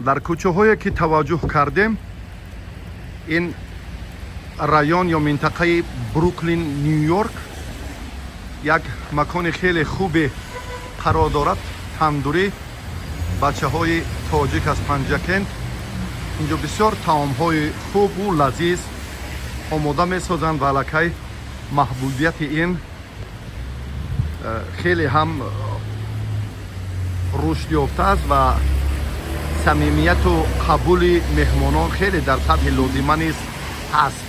Дар кӯчаҳое ки таваҷҷӯҳ кардем, ин район ё минтақаи Бруклин, Ню Йорк, як макони хеле хубе қарор дорад. Тандурӣ бачаҳои тоҷик аз Панҷакент инҷо бисёр таомҳои хубу лазиз омода месозанд ва аллакай маҳбубияти ин хеле ҳам рушд ёфтааст ва самимияту қабули меҳмонон хеле дар сатҳи лозима низ ҳаст.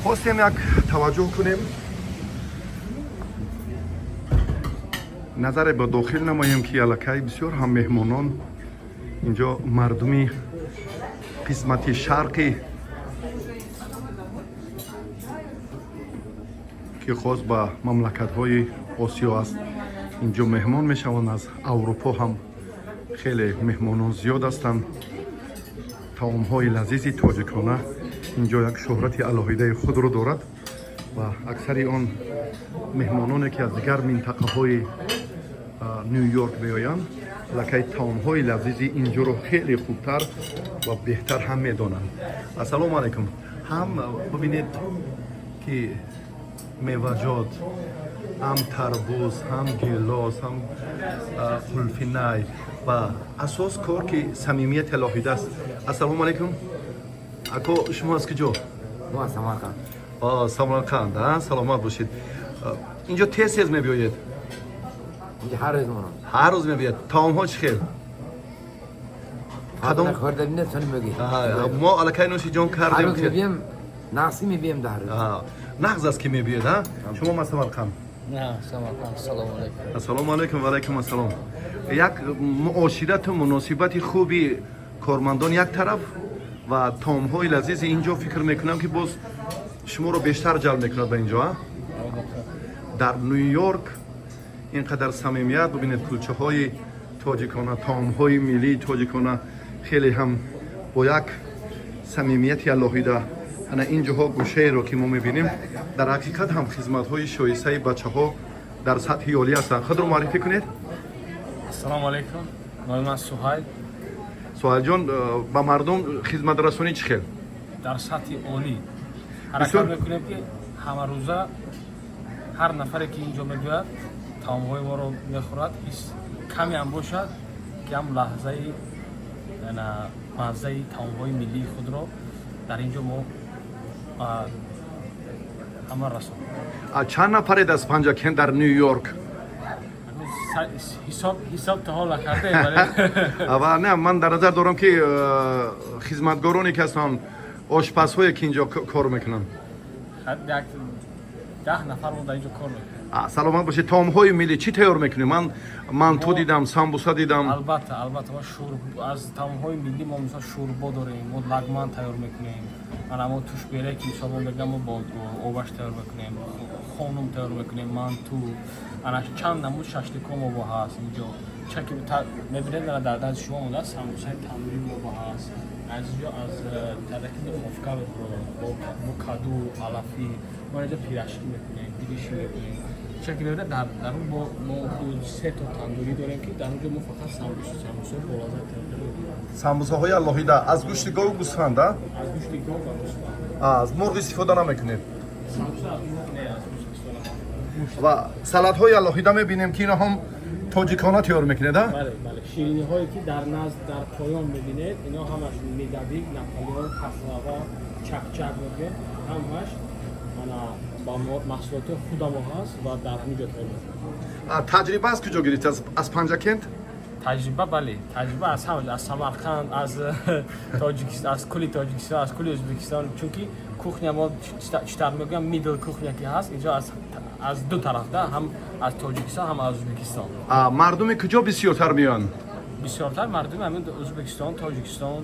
Хостем як таваҷҷӯҳ кунем, назаре ба дохил намоем, ки аллакай бисёр ҳам меҳмонон инҷо, мардуми қисмати шарқӣ, ки хос ба мамлакатҳои Осиё аст, инҷо меҳмон мешаванд. Аз Аврупо ҳам хеле меҳмонон зиёд ҳастанд. Таомҳои лазизи тоҷикона инҷо як шӯҳрати алоҳидаи худро дорад ва аксари он меҳмононе, ки аз дигар минтақаҳои Ню Йорк меоянд, аллакай таомҳои лазизи инҷоро хеле хубтар ва беҳтар ҳам медонанд. Ассалому алайкум. Ҳам бибинед, ки меваҷот, ҳам тарбуз, ҳам гелос, ҳам қулфинай ва асос кор, ки самимияти алоҳида аст. Ассалому алайкум, ако, шумо аз куҷо? Мо аз Самарқанд. Самарқанд, саломат бошед. Инҷо тез тез мебиёед? Инҷа ҳар рӯз монам. Ҳар рӯз мебиёед. Таомҳо чӣ хел? Кадом хӯрда бинед, сони мегӯед. Мо аллакай нӯши ҷон кардем. Ҳар рӯз мебием, нағзи мебием дар рӯз. Нағз аст, ки мебиёед. Шумо ма Самарқанд? Не, Самарқанд. Ассалому алайкум. Ассалому алайкум. Ва алайкум ассалом. Як муоширату муносибати хуби кормандон як тараф ва таомҳои лазизи инҷо, фикр мекунам, ки боз шуморо бештар ҷалб мекунад ба инҷо. Дар Ню Йорк ин қадар самимият, бибинед, кулчаҳои тоҷикона, таомҳои миллии тоҷикона хеле ҳам бо як самимияти алоҳида. Ана ин ҷоҳо, гӯшаеро ки мо мебинем, дар ҳақиқат ҳам хизматҳои шоистаи бачаҳо дар сатҳи олӣ ҳастанд. Худро муаррифӣ кунед. Ассалому алайкум. Номи ман Суҳайл. Суҳайлҷон, ба мардум хизматрасонӣ чӣ хел? Дар сатҳи олӣ. Ҳаракат мекунем, ки ҳамарӯза ҳар нафаре, ки инҷо мебиёяд, таомҳои моро мехӯрад, ҳис каме ҳам бошад, ки ҳам лаҳзаи маззаи таомҳои миллии худро дар ин ҷо мо ба ҳама расонем. Чанд нафаред аз Панҷакент дар Ню Йорк? Ҳисоб то ҳол накардаем. Ва не, ман дар назар дорам, ки хизматгороне, ки ҳастанд, ошпазҳое, ки инҷо кор мекунанд. Як 10 нафар мо дар инҷо кор мекунем. Саломат бошед. Таомҳои миллӣ чӣ тайёр мекунем? Ман манту дидам, самбуса дидам. Албатта, албатта, мо аз таомҳои миллӣ мо, мисол, шӯрбо дорем, мо лагман тайёр мекунем, ана мо тушбере, ки мисол мо мегӯям, мо бо оваш тайёр мекунем, хонум тайёр мекунем, манту, ана чанд намуд шашликҳо мо бо ҳаст инҷо. Чаки мебинед, ана дар дасти шумо мондааст, самбусаи тандурӣ мо бо ҳаст. Аз инҷо аз тараки духовка мебурад бо каду алафӣ. Мо инҷо пирожки мекунем, пириши мекунем. Чаки мебинед, дар он мо се то тандурӣ дорем, ки дар он ҷо мо фақат самбусаҳои болаззат тайёр мекунем. Самбусаҳои алоҳида аз гӯшти гову гӯсфанд, а? Аз гӯшти гов ва гӯсфанд. Аз мурғ истифода намекунед? Самбуса аз мурғ не, аз гӯшт истифода намекунем. Ва салатҳои алоҳида мебинем, ки ино ҳам тоҷикона тайёр мекунед, а? Бале, бале. Шириниҳое, ки дар назд, дар поён мебинед, ино ҳамаш медовик, наполеон, пахлава, чакчак мегӯем, ҳамаш мана ба маҳсулоти худамо ҳаст ва дар ҳамин ҷо тайёр мекунем. Таҷриба аз куҷо гирифт? Аз Панҷакент? Таҷриба, бале, таҷриба аз ҳама, аз Самарқанд, аз Тоҷикистон, аз кулли Тоҷикистон, аз кулли Ӯзбекистон, чунки кухня мо, чӣ тавр мегӯям, middle кухня ки ҳаст инҷо, аз ду тараф да, ҳам аз Тоҷикистон, ҳам аз Ӯзбекистон. Мардуми куҷо бисёртар меоянд? Бисёртар мардуми ҳамин Ӯзбекистон, Тоҷикистон,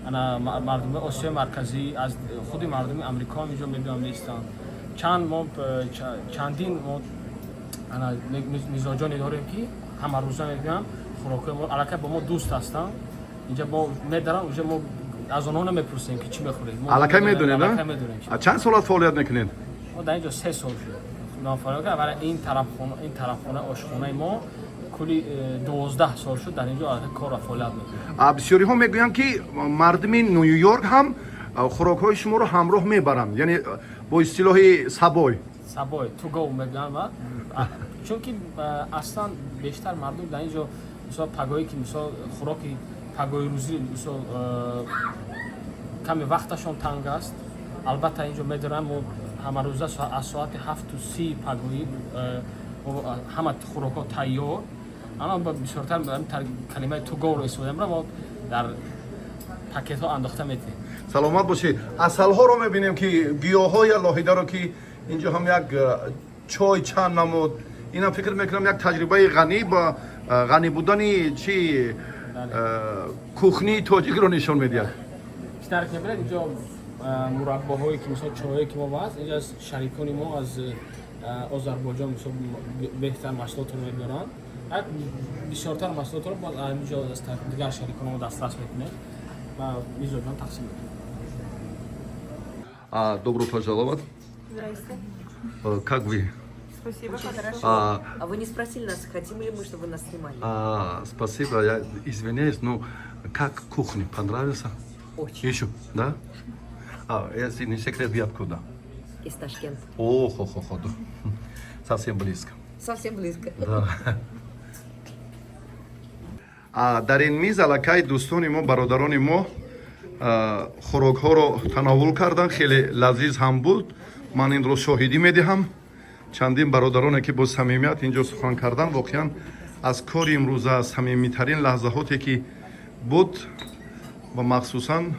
ана мардуми Осиёи Марказӣ, аз худи мардуми Амрико ҳам инҷо мебиёнд, меистанд. Чанд мо чандин мо ана мизоҷоне дорем, ки ҳамарӯза мебиёнд, хӯрокҳои мо, аллакай бо мо дӯст ҳастанд. Инҷа мо медарам, уже мо аз онҳо намепурсем, ки чӣ мехӯред. Аллакай медонед? Аллакай медонем. Чанд сол аст фаъолият мекунед? Мо дар инҷо 3 сол шуд фаъолият. Вале ин тарафхона, ошхонаи мо. Кули 12 сол шуд, дар ин ҷо аллакай корро фаъолият мекунем. Бисёриҳо мегӯянд, ки мардуми Нью-Йорк ҳам хӯрокҳои шуморо ҳамроҳ мебаранд, яъне бо истилоҳи сабой. Сабой, to go мегӯянд ва чунки аслан бештар мардум дар ин ҷо, мисол, пагоҳӣ ки, мисол, хӯроки пагоҳи рӯзӣ, мисол, каме вақташон танг аст, албатта, ин ҷо медоранд. Мо ҳамарӯза аз соати 7:30 пагоҳӣ мо ҳама хӯрокҳо тайёр. Ама бисёртар ҳамин калимаи to go ро истифода мебарам, мо дар пакетҳо андохта метиҳем. Саломат бошед. Асалҳоро мебинем, ки гиёҳҳои алоҳидаро, ки инҷо ҳам як чой чанд намуд. Инам фикр мекунам, як таҷрибаи ғанӣ ба ғанӣ будани чи кухнии тоҷикро нишон медиҳад. Чӣ ки мебинед, инҷо мураббоҳое ки, мисол, чойе ки мо ҳаст, инҷо аз шарикони мо аз Озарбойҷон, мисол, беҳтар маҳсулотро мебаранд. Як бисёртар маҳсулотро боз инҷо аз дигар шарикони мо дастрас мекунем ва мизоҷон тақсим мекунем. Добро пожаловать. Здрасте. Как вы? Спасибо, хорошо. А вы не спросили нас, хотим ли мы, чтобы нас снимали? Спасибо, я извиняюсь, но как кухня, понравился? Очень. Еще, да? Если не секрет, вы откуда? Из Ташкента. О, хо, хо, хо, да. Совсем близко. Совсем близко. Да. Дар ин миз аллакай дӯстони мо, бародарони мо хӯрокҳоро тановул карданд. Хеле лазиз ҳам буд, ман инро шоҳидӣ медиҳам. Чандин бародароне, ки бо самимият инҷо сухан карданд, воқеан аз кори имрӯза самимитарин лаҳзаҳоте ки буд ва махсусан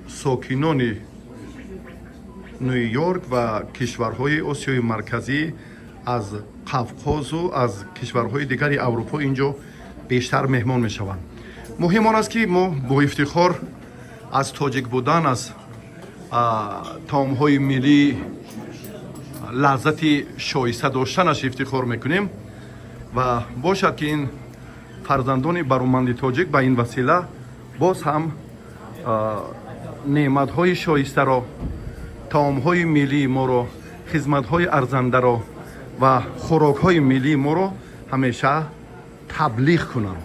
сокинони Нью-Йорк ва кишварҳои Осиёи Марказӣ, аз Қавқозу аз кишварҳои дигари Аврупо инҷо бештар меҳмон мешаванд. Муҳим он аст, ки мо бо ифтихор аз тоҷик будан, аз таомҳои миллӣ лаззати шоиста доштанаш ифтихор мекунем ва бошад, ки ин фарзандони бароманди тоҷик ба ин васила боз ҳам неъматҳои шоистаро, таомҳои миллии моро, хизматҳои арзандаро ва хӯрокҳои миллии моро ҳамеша таблиғ кунанд.